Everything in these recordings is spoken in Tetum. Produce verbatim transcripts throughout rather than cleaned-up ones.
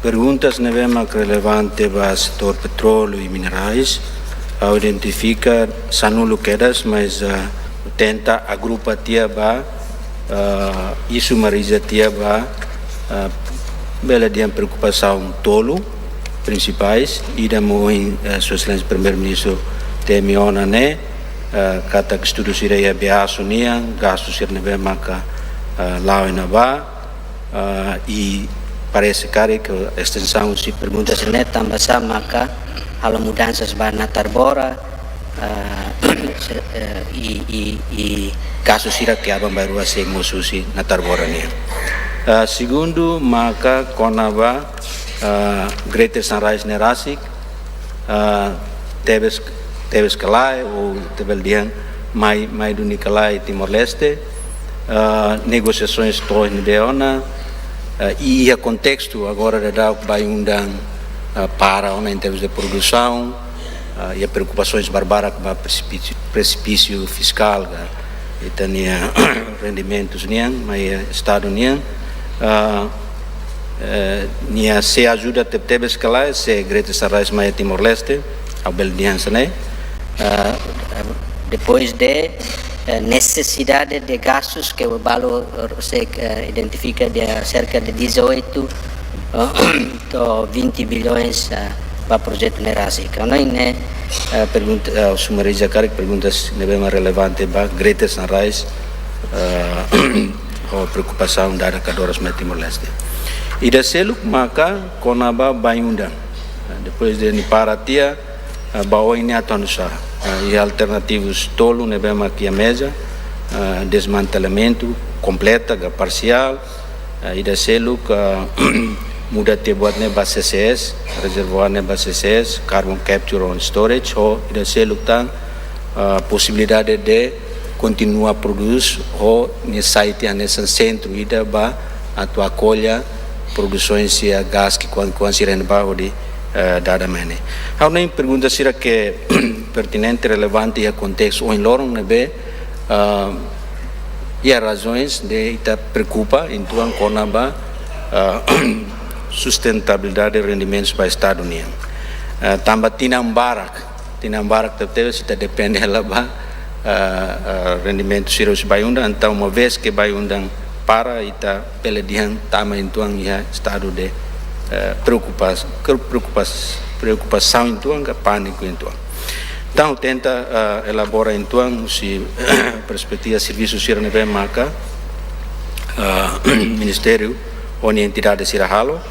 Perguntas ne'ebé mak relevante ba setór petróleu i minerais, ha'u identifika sanulu kedas, mas, ah, tenta agrupa tiha ba, ah, i sumariza tiha ba, ah, bele dehan preokupasaun tolu prinsipais, ida mak ohin, eh, Sua Exelénsia Primeiru-Ministru temi ona ne'e, eh, katak estudu sira iha Beasu nian, gastu sira ne'ebé maka, eh, la'o iha ne'ebá, eh, i parese karik estensaun husi pergunta sira-ne'e tanba sá maka halo mudansas ba Natarbora, eh, se-, eh, i, i, i gastu sira ke aban-bainrua sei mosu husi Natarbora nian. Eh, segundu maka kona-ba, eh, Greater Sunrise ne'e rasik, eh, tebes, tebes ka lae, ou ita bele dehan mai, mai duni ka lae Timor-Leste, eh, negosiasoens to'o ne'ebé ona, eh, i iha kontestu agora daudaun Bayu-Undan, eh, para ona em termos de produsaun, eh, iha preokupasoens barbarak ba presipísiu, presipísiu fiskál ka ita-nia rendimentus nian, mai iha Estadu nian, eh, eh, nia sei ajuda tebetebes ka lae, se Greater Sunrise mai iha Timor-Leste, ha'u bele dehan hanesan ne'e. Eh, depois de, eh, nesesidade de gastus ke balu, eh, sei, eh, identifika de cerca de dezoito, eh, to'o vinte bilhões, eh, ba projetu ne'e rasik. Karena ne'e, eh, pergunta, eh, sumariza karik perguntas ne'ebé mak relevante ba Greater Sunrise, eh, ho preokupasaun dada kadoras mai Timor-Leste. Ida seluk maka kona-ba Bayu-Undan. Eh, depois de nia para tiha, eh, ba oin ne'e atu oinsá. Eh, iha alternativas tolu ne'ebé mak iha meza, eh, desmantelamentu kompleta ka parsiál, eh, ida seluk, eh, muda tiha buat ne'e ba C C S, rezervuár ne'e ba C C S, carbon capture and storage, ho ida seluk tan, eh, posibilidade de kontinua prodús, ho nia sai tiha hanesan sentru ida ba atu akolla produsaun sira gás ke kuan, kuan sira iha ne'ebá hodi, eh, dada mai ne'e. Ha'u hanoin pergunta sira ke pertinente, relevante iha kontestu ohin loron ne'ebé, ah, iha razaun ida ita preokupa uitoan kona-ba, ah, sustentabilidade rendimentus ba Estadu nian. Ah, tanba tinan barak, tinan barak tebetebes ita depende hela ba, ah, ah, rendimentu sira husi Bayu-Undan, entaun uma vez ke Bayu-Undan para, ita bele dehan tama uitoan iha estadu de, eh, preokupas-, ke preokupas-, preokupasaun uitoan ka pániku uitoan. Entaun tenta, eh, elabora uitoan husi perspetiva servisu sira ne'ebé maka, eh, ministériu ho nia entidade sira halo,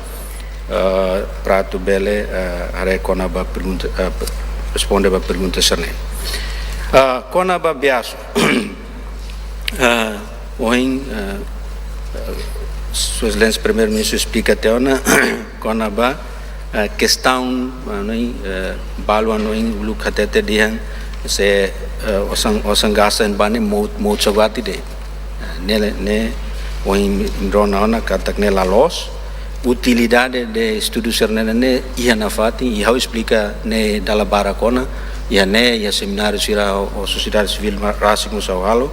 eh, para atu bele, eh, haree kona-ba pergunta, eh, responde ba pergunta sira-ne'e. Eh, kona-ba Beasu. Eh, ohin, eh, eh, Sua Exelénsia Primeiru-Ministru esplika tiha ona kona-ba, eh, kestaun, eh, hanoin, eh, balu hanoin uluk hatete dehan se, eh, osan, osan gás iha ne'ebá ne'e mout, mout saugati de'it. Eh, ne'e, ne'e ohin rona ona katak ne'e la loos. Utilidade de estudu sira-ne'e ne'e iha nafatin, i ha'u esplika ne'e dala barak ona, iha ne'e, iha semináriu sira ho, ho sosiedade sivíl ma-, rasik mós ha'u halo.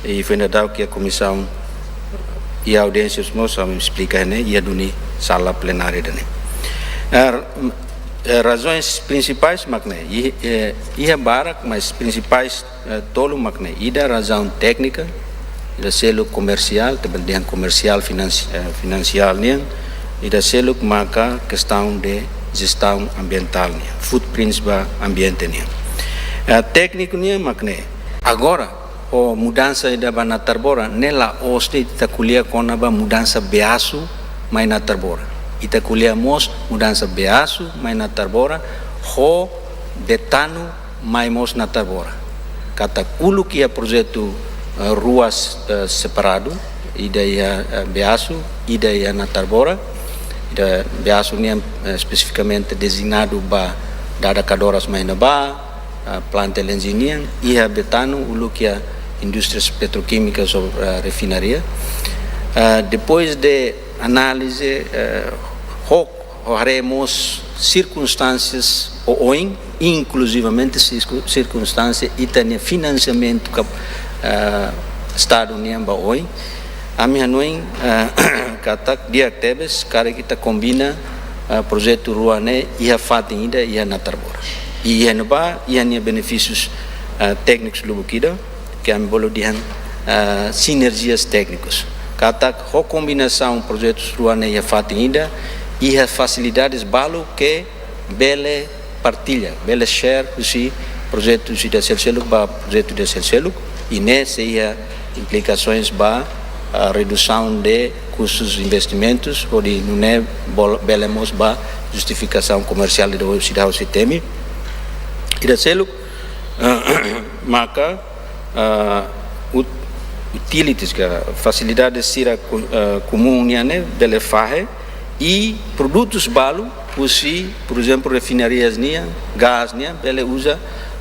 I foin daudauk iha komisaun, iha audiénsia mós ha'u esplika ne'e iha duni sala plenária ida-ne'e. Eh, eh, razaun prinsipais mak ne'e, i, eh, iha barak, mas prinsipais, eh, tolu mak ne'e. Ida razaun téknika, ida seluk komersiál, ita bele dehan komersiál finansi-, eh, finansiál nian, ida seluk maka kestaun de jestaun ambientál nian, footprints ba ambiente nian. Eh, tékniku nian mak ne'e. Agora, ho mudansa ida ba Natarbora, ne'e la'ós de'it ita ko'alia kona-ba mudansa Beasu mai Natarbora. Ita ko'alia mós mudansa Beasu mai Natarbora, ho Betanu mai mós Natarbora. Katak uluk iha projetu, eh, ruas, eh, separadu, ida iha, eh, Beasu, ida iha Natarbora. Ida Beasu nian, eh, espesifikamente dezignadu ba dada kadoras mai iha ne'ebá, eh, planta L N G nian, iha Betanu uluk iha indústrias petroquímicas ou, eh, refinaria. Eh, depois de análize, eh, ho, ho haree mós sirkunstánsias oioin, inkluzivamente sirku-, sirkunstánsia ita-nia finansiamentu ka, eh, Estadu nian ba oin. Ami hanoin, eh, katak di'ak tebes karik ita kombina, ah, projetu rua ne'e iha fatin ida iha Natarbora. I iha ne'ebá iha nia benefísius, ah, téknikus lubuk ida, ke ami bolu dehan, ah, sinerjias téknikus. Katak ho kombinasaun projetus rua ne'e iha fatin ida, iha fasilidades balu ke bele partilla, bele share husi projetu husi ida seluk-seluk ba projetu ida seluk-seluk, i ne'e sei iha implikasoens ba, ah, redusaun de kustus investimentus, hodi nune'e bol-, bele mós ba justifikasaun komersiál ida oioin seidauk sei temi. Ida seluk, ah, maka, ah, ut-, utilities ka fasilidades sira ko-, ah, komún nian ne'e bele fahe, i produtus balu husi, por ezemplu, refinarias nian, gás nian, bele uza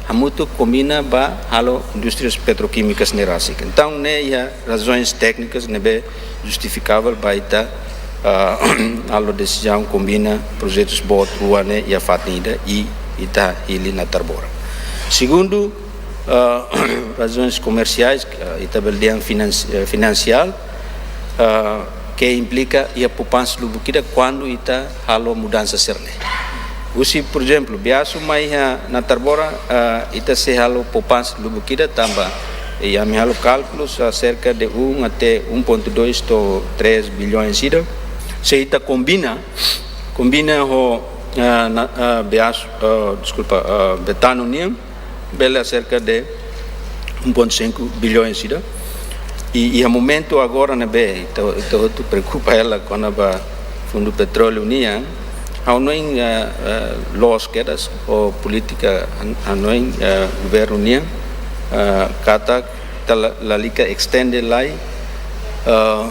hamutuk kombina ba halo indústrias petrokímikas ne'e rasik. Entaun ne'e iha razoens téknikas ne'ebé justifikavel ba ita, ah, halo desizaun kombina projetus boot rua ne'e iha fatin ida i ita hili Natarbora. Segundu, ah, razoens komersiais, ah, ita bele dehan finans-, eh, finansiál, ah, ke implika iha poupansa lubuk ida kuandu ita halo mudansa sira-ne'e. Husi, por ezemplu, Beaçu mai iha Natarbora, ah, ita sei halo poupansa lubuk ida tanba, i ami halo kálkulu aserka de um até um ponto dois to'o três bilhões ida. Se ita kombina, kombina ho, ah, na, ah, Beaçu, ah, deskulpa, ah, Betano nian, bele aserka de um ponto cinco bilhões ida. I, iha momentu agora ne'ebé ita, ita hotu preokupa hela kona-ba Fundu Petróleu nian, ha'u hanoin, eh, eh, loos kedas ho polítika han-, hanoin, eh, governu nian, eh, katak ita la-, lalika estende lai, eh,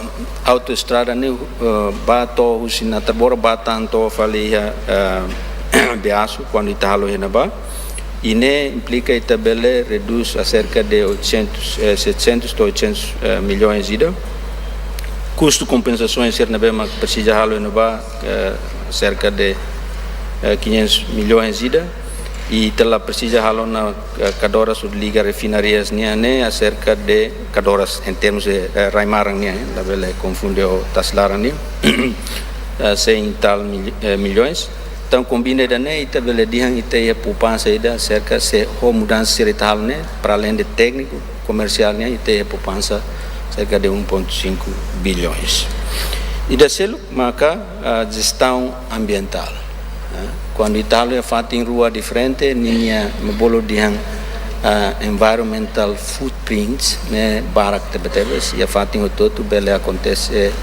autoestrada ne'e, eh, ba to'o husi Natarbora ba tan to'o fali iha, eh, Beaçu, kuandu ita halo iha ne'ebá. I ne'e implika ita bele redús aserka de oitocentos, eh, setecentos to'o oitocentos, eh, milhões ida. Kustu kompensasaun sira ne'ebé mak presiza halo iha ne'ebá, eh, aserka de, eh, quinhentos milhões ida. I ita la presiza halo ona, eh, kadoras hodi liga refinarias nian ne'e aserka de kadoras em termos de, eh, rai-maran nian, eh, labele konfunde ho tasi laran nian. Eh, cem e tal mil-, eh, milhões. Entaun, kombina ida-ne'e, ita bele dehan ita iha poupansa ida aserka se ho mudansa sira ita halo ne'e, para além de tékniku, komersiál nian, ita iha poupansa aserka de um ponto cinco bilhões. Ida seluk maka, ah, jestaun ambientál. Ah, kuandu ita halo iha fatin rua diferente, ninia, ami bolu dehan, ah, environmental footprints ne'e barak tebetebes, iha fatin hotu-hotu bele akontese,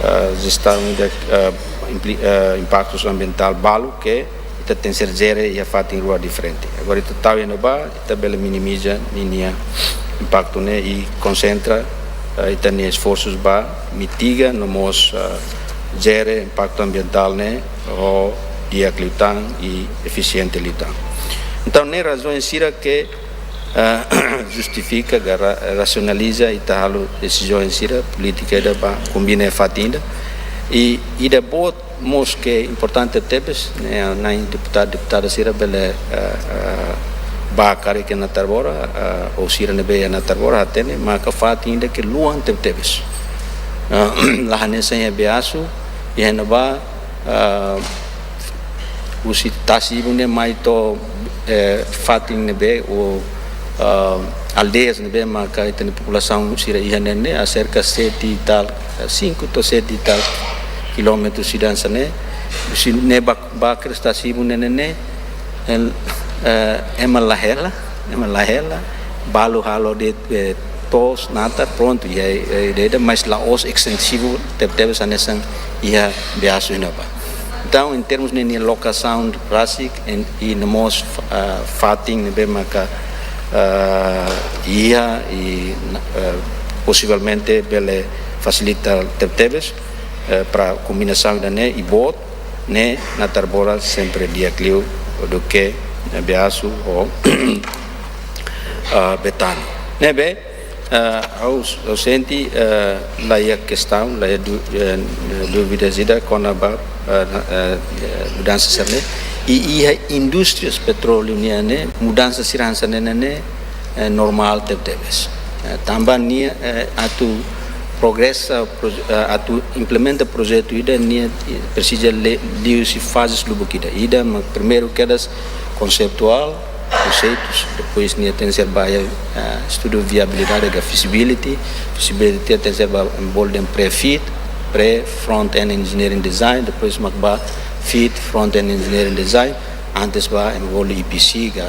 ah, jestaun ida, ah, impli-, ah, impaktus ambientál balu ke ita tenkesér jere iha fatin rua diferente. Agora ita tau iha ne'ebá, ita bele minimiza ninia impaktu ne'e i konsentra, eh, ita-nia esforsus ba mitiga no mós, eh, jere impaktu ambientál ne'e ho di'ak liután i efisiente liután. Entaun, ne'e razoens sira ke, eh, justifika ka ra-, rasionaliza ita halo desizaun sira, polítika ida ba kombina iha fatin ida. I ida boot mós ke importante tebes, ne'e, nai deputadu, deputada sira bele, eh, eh, ba karik iha Natarbora, eh, ou sira ne'ebé iha Natarbora hatene, maka fatin ida ke luan tebetebes. Eh, la hanesan iha Beaçu, iha ne'ebá, eh, husi tasi-ibun ne'e mai to'o, eh, fatin ne'ebé, ou, ah, aldeias ne'ebé maka ita-nia populasaun sira iha ne'e ne'e, aserka sete e tal, eh, cinco to'o sete e tal kilómetrus ida hanesan ne'e. Husi ne'e ba, ba kedas tasi-ibun ne'e ne'e, el, eh, ema la hela, ema la hela, balu halo de'it, eh, to'os, natar, prontu, iha, eh, ida-idak, mas la'ós estensivu tebetebes hanesan iha Beaçu iha ne'ebá. Entaun, em termos ninia lokasaun rasik, en, i no mós, ah, fatin ne'ebé maka, ah, iha, i, ah, posivelmente bele fasilita tebetebes, eh, para kombinasaun ida-ne'e, i boot, ne'e Natarbora sempre di'ak liu duké, eh, Beaçu ou, ah, Betano. Ne'ebé, ah, ha'u, ha'u sente, ah, la iha kestaun, la iha dú-, eh, dúvidas ida kona-ba, ah, na-, eh, eh, mudansa sira-ne'e. I iha indústrias petróleu nian ne'e, mudansa sira hanesan ne'e ne'e, eh, normál tebetebes. Eh, tanba nia, eh, atu, progresa proje- ah, atu implementa projetu ida, nia presiza le- liuhusi faze lubuk ida. Ida mak primeiru kedas konseptuál, konseitus, depois nia tenke ser ba, ah, estudu viabilidade ka feasibility, feasibility tenke ser ba envolve pre-feed, pre front-end engineering design, depois mak ba feed, front-end engineering design, antes ba envolve E P C ka,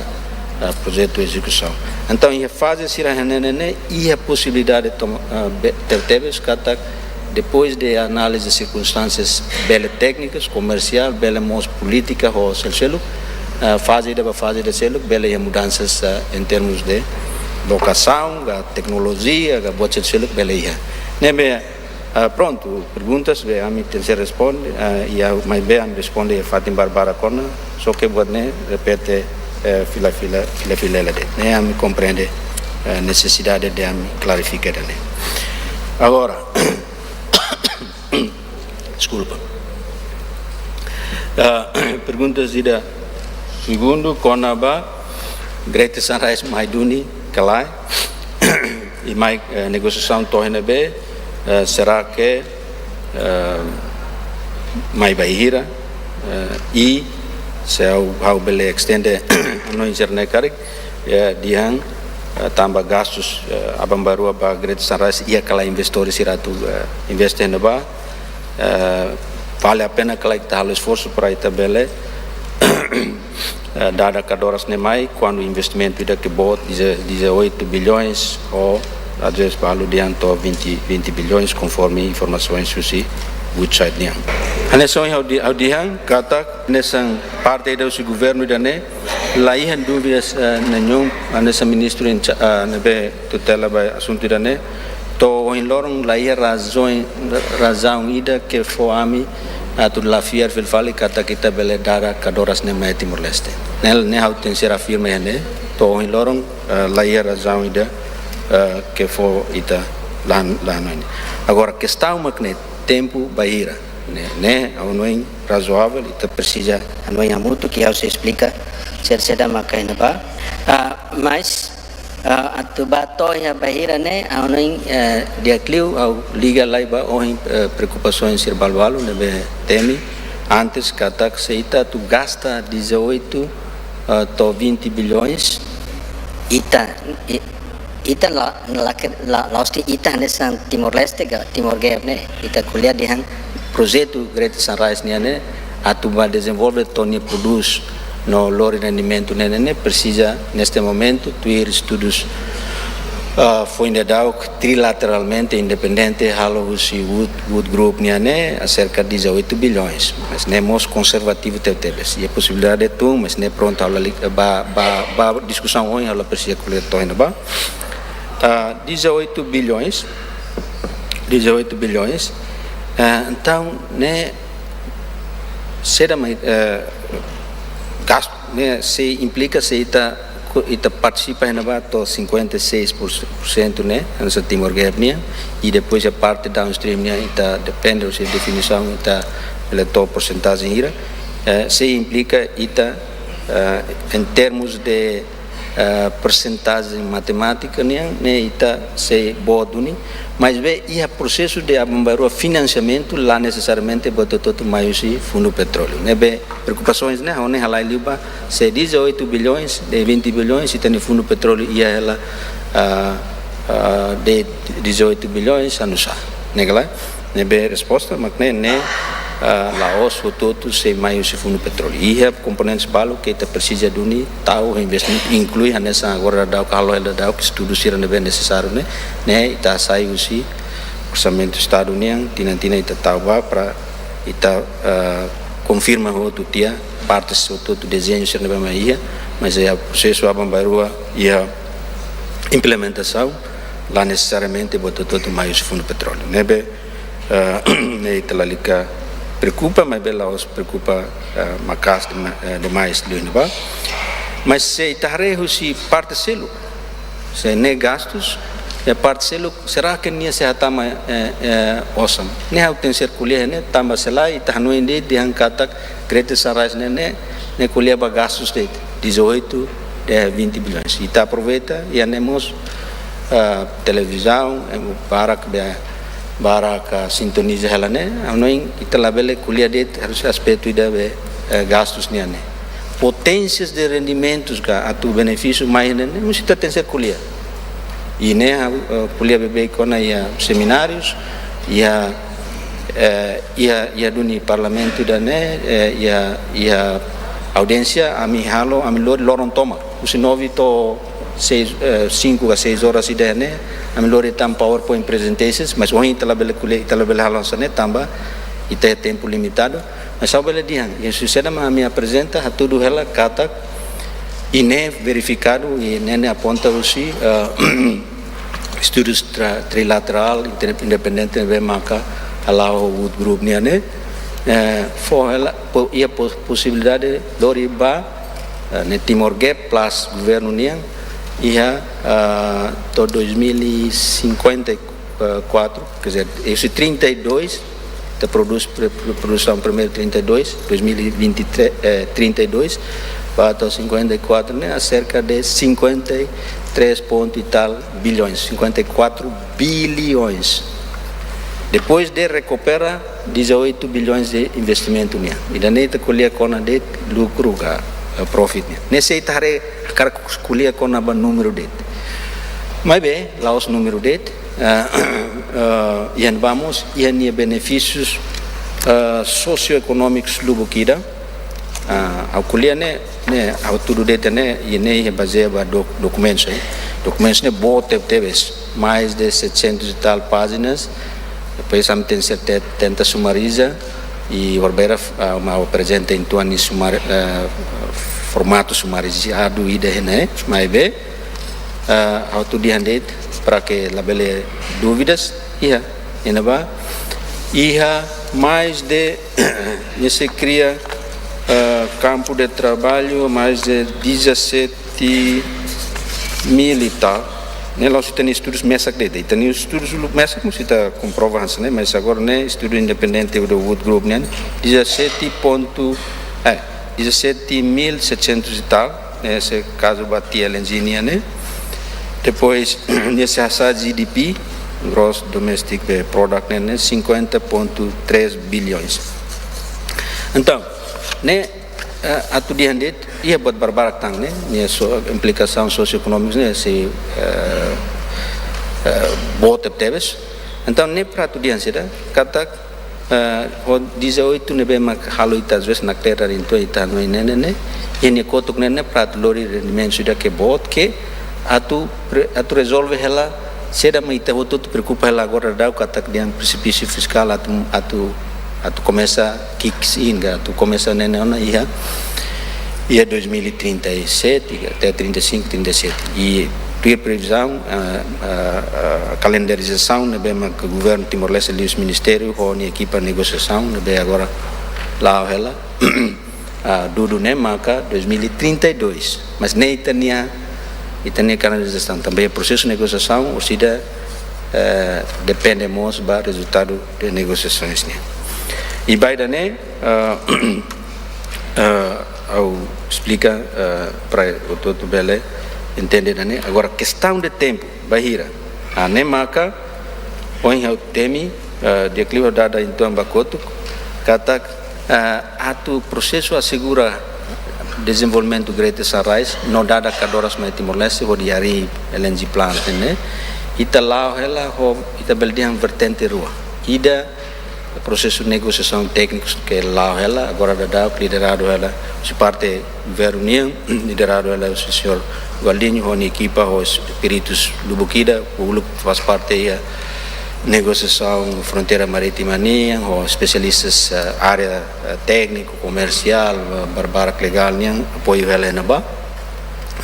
ah, projetu ezekusaun. Entaun, iha faze sira hanesan ne'e, iha posibilidade toma, ah, be- tebetebes katak depois de análize sirkunstánsias bele téknikas, komersiál, bele mós polítika ho seluk-seluk, ah, faze ida ba faze ida seluk, bele iha mudansas, ah, em termos de lokasaun, ka teknolojia, ka buat seluk-seluk bele iha. Ne'ebé, ah, prontu, perguntas be ami tenke ser responde, ah, iha maibé ami responde iha fatin barbarak ona, só ke buat ne'e repete, eh, fila-fila, fila-fila hela de'it. Ne'e ami komprende, eh, nesesidade de ami klarifika ida-ne'e. Agora, deskulpa. Ah, perguntas ida segundu, kona-ba Greater Sunrise mai duni ka lae, i mai, eh, negosiasaun to'o iha ne'ebé, eh, será que, eh, mai bainhira, eh, i se ha'u, ha'u bele estende hanoin sira-ne'e karik, eh, dehan, eh, tanba gastus, eh, aban-bainrua ba Greater Sunrise iha ka lae, investidór sira atu, eh, investe iha ne'ebá, eh, vale a pena ka lae ita halo esforsu para ita bele, eh, dada kadoras ne'e mai, kuandu investimentu ida ke boot deze- dezoito bilhões ou, às vezes, balu dehan to'o vinte, vinte bilhões, konforme informasaun husi website nian. Hanesan ohin ha'u de- ha'u dehan katak hanesan parte ida husi governu ida-ne'e, la iha dúvidas, eh, nenhum, hanesan ministru em cha- eh, ne'ebé tutela ba asuntu ida-ne'e, to'o ohin loron la iha razaun, razaun ida ke fó ami atu la fiar fila fali katak ita bele dada kadoras ne'e mai Timor-Leste. Ne'e, ne'e ha'u tenke ser afirma iha ne'e, to'o ohin loron, eh, la iha razaun ida, eh, ke fó ita la han- la hanoin. Agora, kestaun mak ne'e, tempu bainhira. Ne'e, ne'e ha'u hanoin razoável, ita presiza hanoin hamutuk, ke ha'u sei esplika, sira, sira maka iha ne'ebá. Ah, mas, ah, atu ba to'o iha bainhira ne'e, ha'u hanoin, eh, di'ak liu, ha'u liga lai ba ohin, eh, preokupasaun sira balu-balu ne'ebé temi antes katak se ita atu gasta dezoito, eh, to'o vinte bilhões, ita, i- ita la, la, la, la osti ita hanesan Timor-Leste ka Timor Gap ne'e, ita ko'alia dehan projetu Greater Sunrise nian ne'e, atu ba dezenvolve to'o nia prodús no lori rendimentu ne'e, ne'e, ne'e presiza, neste momentu, tuir estudus, ah, foin daudauk trilateralmente independente halo husi Wood, Wood Group nian ne'e aserka dezoito bilhões. Mas ne'e mós konservativu tebetebes. Iha posibilidade tun, mas ne'e prontu ha'u lalika ba, ba, ba diskusaun ohin ha'u la presiza ko'alia to'o iha ne'ebá. Ah, dezoito bilhões, dezoito bilhões. Ah, entaun, ne'e, se ida mai, eh, gastu, ne'e, se implika se ita, ita partisipa iha ne'ebá to'o cinquenta e seis por cento, ne'e, hanesan Timor Gap nian, i depois iha parte downstream nian ita depende husi definisaun ita bele to'o porsentajen hira, eh, se implika ita, eh, em termos de, eh, porsentajen matemátika nian, ne'e, ita sei boot duni, maibé iha prosesu de aban-bainrua finansiamentu la nesesariamente buat hotu-hotu mai husi Fundu Petróleu. Ne'ebé preokupasaun ne'e, ha'u hanoin halai liu ba, se dezoito bilhões, de vinte bilhões, ita-nia Fundu Petróleu iha hela, ah, ah, de dezoito bilhões, hanesan ne'e ka lae. Ne'ebé resposta mak ne'e, ne'e, ah, la'ós hotu-hotu sei mai husi Fundu Petróleu. Iha komponentes balu ke ita presiza duni tau investimentu, inklui hanesan agora daudauk halo hela daudauk estudu sira ne'ebé nesesáriu ne'e, ne'e ita hasai husi Orsamentu Estadu nian, tinan-tinan ita tau ba para ita, ah, konfirma hotu tiha, partes hotu-hotu, dezeñu sira ne'ebé mak iha, mas iha prosesu aban-bainrua iha implementasaun, la nesesariamente buat hotu-hotu mai husi Fundu Petróleu. Ne'ebé, eh, ne'e ita lalika preokupa, maibé la'ós preokupa, eh, maka'as dema-, eh, demais liu ne'ebá. Mas se ita haree husi parte seluk, se ne'e gastus, iha parte seluk, será que nia sei hatama, eh, eh, osan? Ne'e ha'u tenke ser ko'alia ne'e, tanba se lae, ita hanoin de'it dehan katak Greater Sunrise ne'e, ne'e, ne'e ko'alia ba gastus de'it, dezoito, de vinte bilhões. Ita aproveita, iha ne'e mós, ah, televizaun, eh, barak be, barak sintoniza hela ne'e, ha'u hanoin ita labele ko'alia de'it, harus aspetu ida be, eh, gastus nian ne'e. Potensiál de rendimentus ka atu benefísiu mai ne'e, ne'e mós ita tenke ko'alia. I ne'e, eh, ko'alia beibeik ona iha seminárius, iha, eh, iha, iha duni parlamentu ida ne'e, eh, iha, iha audiénsia, ami halo, ami lori loron tomak. Husi nove to'o seis, eh, cinco ka seis horas ida ne'e, ami lori tan PowerPoint presentations, mas ohin ita labele ko'alia, ita labele halo hanesan ne'e tanba ita iha tempu limitadu. Mas ha'u bele dehan, i se saida mak ami aprezenta, hatudu hela katak, i ne'e verifikadu, i ne'e, ne'e aponta husi, eh, estudu tra-, trilaterál, inter-, independente, ne'ebé maka hala'o Wood Group nian ne'e, eh, fó hela, po-, iha pos-, posibilidade lori ba, eh, ne'e Timor Gap plus governu nian, iha, ah, to'o dois mil e cinquenta e quatro, quer dizer, esse trinta e dois, ita prodús, pre-, pre-, produsaun primeiru trinta e dois, dois mil e vinte e três, eh, trinta e dois, ba to'o cinquenta e quatro, ne'e, acerca de cinquenta e três ponto e tal bilhões, cinquenta e quatro bilhões. Depois de rekupera dezoito bilhões de investimentu nian. Ida-ne'e ita ko'alia kona-ba de'it lukru ka, eh, profit nian. Ne'e se ita haree hakarak ko'alia kona-ba númeru de'it. Maibé, la'ós númeru de'it, eh, eh, iha ne'ebá mós, iha nia benefísius, eh, sosioekonómikus lubuk ida. Ah, ha'u ko'alia ne'e, ne'e, ha'u hatudu de'it ne'e, i ne'e iha bazeia ba dok-, dokumentus, eh. Dokumentus ne'e boot tebetebes, mais de setecentos e tal páginas, depois ami tenke ser te-, tenta sumariza, i agora, ah, mak ha'u aprezenta uitoan nia sumar-, eh, formatu sumarizadu ida ne'e, maibé, ah, ha'u atu dehan de'it para que labele dúvidas, iha, iha ne'ebá, iha mais de, ne'e sei kria, ah, kampu de traballu, mais de dezassete mil e tal. Ne'e la'ós ita-nia estudus mesak de'it, ita-nia estudus uluk mesak mós ita komprova hanesan ne'e, mas agora ne'e estudu independente do Wood Group ne'e, dezassete ponto, eh, dezassete mil setecentos e tal, ne'e se kazu ba T L N G nian ne'e. Depois, ne'e se hasa'e G D P, Gross Domestic Product ne'e, ne'e cinquenta ponto três bilhões. Entaun, ne'e, eh, atu dehan de'it, iha buat barbarak tan ne'e, nia so-, implikasaun sosioekonómikus ne'e sei, eh, eh, boot tebetebes. Entaun, ne'e para atu dehan saida, katak, eh, ho dezoito ne'ebé mak halo ita às vezes nakdedar, entaun ita hanoin ne'e, ne'e, ne'e, iha nia kotuk ne'e, ne'e para atu lori rendimentu ida ke boot ke atu pre-, atu rezolve hela saida mak ita hotu-hotu preokupa hela agora daudaun katak dehan presipísiu fiskál atu, atu, atu komesa kicks in, ka atu komesa ne'e, ne'e ona iha, iha dois mil e trinta e sete, até trinta e cinco, trinta e sete. I tuir previzaun, ah, ah, ah, kalendarizasaun ne'ebé mak governu Timor-Leste liuhusi ministériu ho nia ekipa negosiasaun ne'ebé agora la'o hela, ah, dudu ne'e maka dois mil e trinta e dois. Mas ne'e ita-nia, ita-nia kalendarizasaun tanba prosesu negosiasaun, orsida, eh, depende mós ba rezultadu de negosiasoens nian. I ba ida-ne'e, ah, ah, ha'u esplika, ah, para hotu-hotu bele entende ida-ne'e. Agora, kestaun de tempu, bainhira. Ah, ne'e maka, ohin ha'u temi, ah, di'ak liu ha'u dada uitoan ba kotuk, katak, ah, atu prosesu asegura dezenvolvimentu Greater Sunrise, no dada kadoras mai Timor-Leste, hodi harii L N G plant ne'e, ita la'o hela ho, ita bele dehan vertente rua. Ida, prosesu negosiasaun tékniku ke la'o hela, agora daudaun lideradu hela husi parte governu nian, lideradu hela husi señór Gualdinho ho nia ekipa, ho peritus lubuk ida, uluk faz parte iha negosiasaun fronteira marítima nian, ho espesialistas, eh, área, eh, tékniku, komersiál, eh, barbarak legál nian, apoiu hela iha ne'ebá.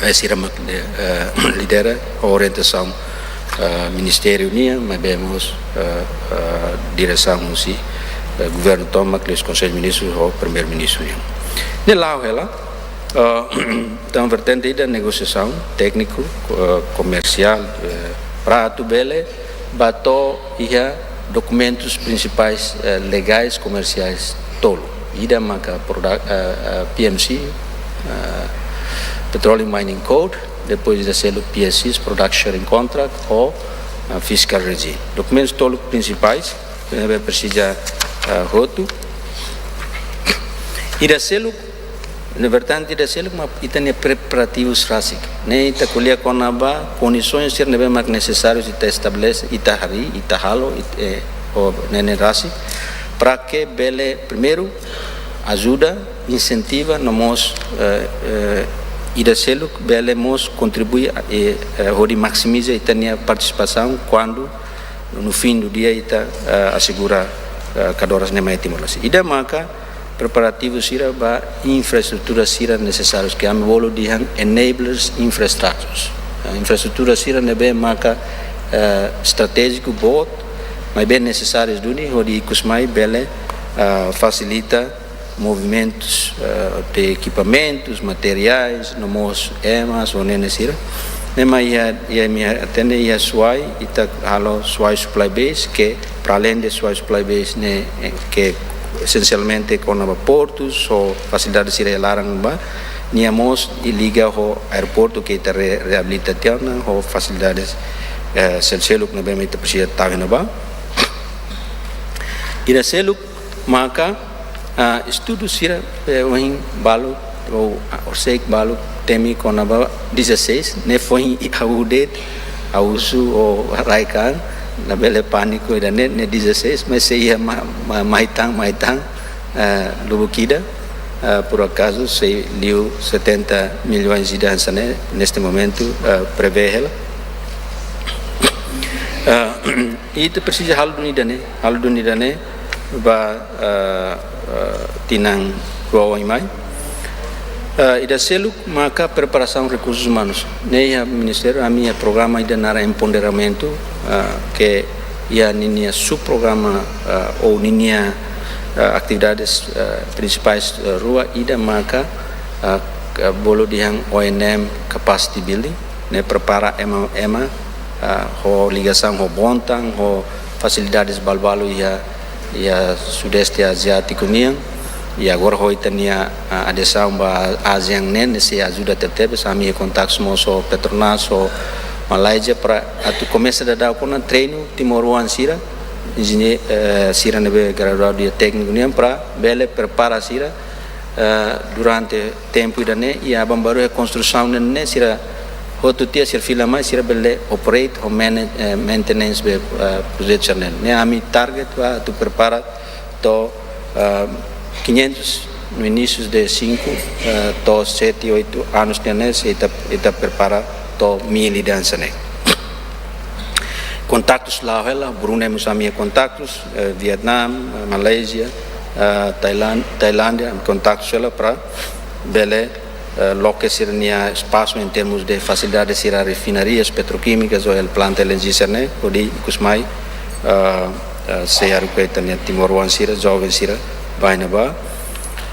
Eh, sira mak, eh, lidera ho orientasaun, eh, ministériu nian, maibé mós, eh, eh, diresaun husi, eh, governu tomak, liuhusi Konsellu Ministru ho Primeiru-Ministru nian. Ne'e la'o hela, eh, entaun vertente ida negosiasaun tékniku, eh, komersiál, eh, para atu bele ba to'o iha dokumentus prinsipais, eh, legais komersiais tolu. Ida maka produ-, eh, eh, P M C, eh, Petroleum Mining Code, depois ida seluk P S Cs, Product Sharing Contract, ho ah, fiscal regime. Dokumentus tolu prinsipais ne'ebé presiza, ah, hotu. Ida seluk, na verdade, ida seluk mak ita-nia preparativus rasik. Ne'e ita ko'alia kona-ba kondisoens sira ne'ebé mak nesesáriu ita estabelese, ita harii, ita halo, it-, eh, ho ne'e ne'e rasik, para ke bele, primeiru, ajuda, insentiva, no mós, eh, eh, ida seluk bele mós kontribui, eh, eh, hodi maksimiza ita-nia partisipasaun kuandu no fim do dia ita, eh, asegura, eh, kadoras ne'e mai Timor-Leste. Ida maka preparativu sira ba infraestrutura sira nesesárius, ke ami bolu dehan enablers infrastructures. Eh, infraestrutura sira ne'ebé maka, eh, estratéjiku boot, maibé nesesárius duni hodi ikus mai bele, eh, fasilita movimentus, eh, de ekipamentus, materiais, no mós emas, ou ne'e ne'e sira. Ne'e mak iha, iha imi hatene iha Suai, ita halo Suai Supply Base, ke para além de Suai Supply Base ne'e, eh, ke esensialmente kona-ba portus, ou fasilidade sira iha laran ba, nia mós liga ho aeroportu ke ita re-, reabilita tiha ona, ho fasilidades, eh, sel-seluk ne'ebé mak ita presiza tau iha ne'ebá. Ida seluk maka, ah, estudu sira, eh, ohin balu, ou, ah, horiseik balu temi kona-ba dezasseis, ne'e foin ha'u de'it, ha'u husu ou rai-kaan, labele pániku ida-ne'e, ne'e dezasseis, mas sei iha ma-, ma-, mai tan, mai tan, eh, lubuk ida, eh, por acaso sei liu setenta milhões ida hanesan ne'e, neste momento, eh, prevee hela. Eh, ita presiza halo duni ida-ne'e, halo duni ida-ne'e ba, eh, eh, tinan rua oin mai. Eh, ida seluk maka preparasaun rekursus umanus. Ne'e iha ministériu, ami iha programa ida naran empoderamentu, eh, ke iha ninia subprograma, eh, ou ninia, eh, atividades, eh, prinsipais, eh, rua, ida maka, eh, ke bolu dehan O N M capacity building, ne'e prepara ema, ema, ah, ho ligasaun ho bontan, ho fasilidades balu-balu iha, iha Sudeste Aziátiku nian. I agora ho ita-nia, ah, adesaun ba ASEAN ne'e, ne'e sei ajuda tebetebes, ami iha kontaktus mós ho Petronas, ho Malázia, para atu komesa daudaun ona treinu timoroan sira, enjeñe-, eh, sira ne'ebé graduadu iha tékniku nian, para bele prepara sira, eh, durante tempu ida-ne'e, i aban-bainrua iha konstrusaun ne'e, sira hotu tiha, sira fila mai, sira bele operate ho manage, eh, maintenance be, eh, projetu sira-ne'e. Ne'e ami target ba atu prepara to'o, eh, quinhentos no início de cinco, eh, to'o sete, oito anos nian ne'e, sei ita, ita prepara to'o mil ida hanesan ne'e. Kontaktus la'o hela, Brunei mós ami iha kontaktus, eh, Vietnam, eh, Malázia, eh, Tailan-, Tailándia, ami kontaktus hela para bele, eh, loke sira-nia espasu em termos de fasilidade sira refinarias petroquímicas ou el planta L N G sira-ne'e, hodi ikus mai, eh, eh, sei haruka ita-nia timoroan sira, joven sira, bá iha ne'ebá.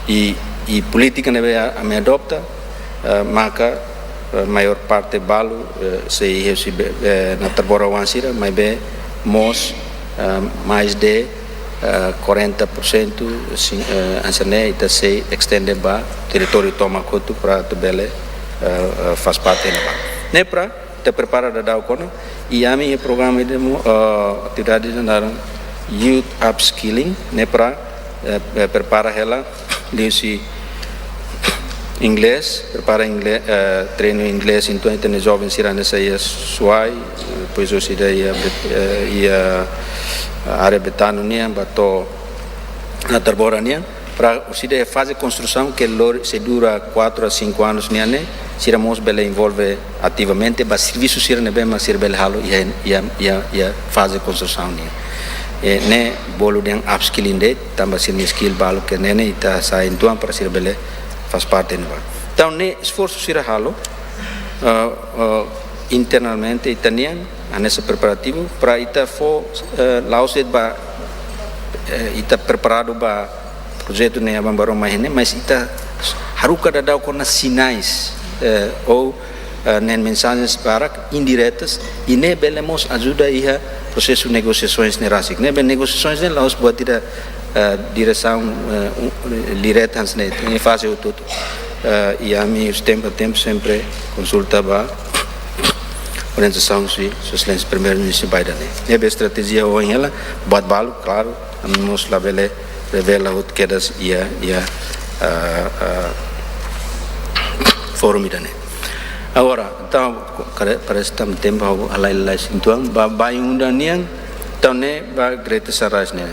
I, i polítika ne'ebé a-, ami adopta, eh, maka, eh, maior parte balu, eh, sei iha husi be-, eh, Natarbora oan sira, maibé mós, eh, mais de, eh, quarenta por cento, sin-, eh, hanesan ne'e ita sei estende ba territóriu tomak hotu para atu bele, eh, eh, faz parte iha ne'ebá. Ne'e para ita prepara daudaun ona, i ami iha programa ida mós, eh, atividade ida naran Youth Upskilling, ne'e para, eh, eh, prepara hela liuhusi inglés, prepara inglés, eh, treinu inglés, entaun ita-nia joven sira hanesan iha Suai, eh, depois hosi ida iha Bet-, eh, iha área Betano nian, ba to'o Natarbora nian, para hosi ida iha faze konstrusaun ke lori, sei dura quatro a cinco anos nian ne'e, sira mós bele envolve ativamente ba servisu sira ne'ebé mak sira bele halo iha, iha, iha, iha faze konstrusaun nian. I ne'e bolu dehan upskilling de'it, tanba sira-nia skill balu ke ne'e ne'e ita sai entaun para sira bele faz parte ne'ebá. Entaun, ne'e esforsu sira halo, eh, eh, internamente ita-nian, hanesan preparativu, para ita fó, eh, la'ós de'it ba, eh, ita preparadu ba projetu ne'e aban-bainrua mai ne'e, mas ita haruka daudaun ona sinais, eh, ou, eh, ne'e mensagens barak indiretas, i ne'e bele mós ajuda iha prosesu negosiasoens ne'e rasik. Ne'ebé negosiasoens ne'e la'ós buat ida, eh, diresaun, eh, un-, direta hanesan ne'e, ne'e faze hotu-hotu. Eh, i ami husi tempu a tempu sempre konsulta ba orientasaun husi Sua Exelénsia Primeiru-Ministru ba ida-ne'e. Ne'ebé estratéjia ohin hela, buat balu, klaru, ami mós labele revela hotu kedas iha, iha, ah, ah, fórum ida-ne'e. Agora, entaun, kare-, parese tanba tempu ha'u halai lalais uitoan, ba, ba unda nian, entaun ne'e ba Greater Sunrise nian.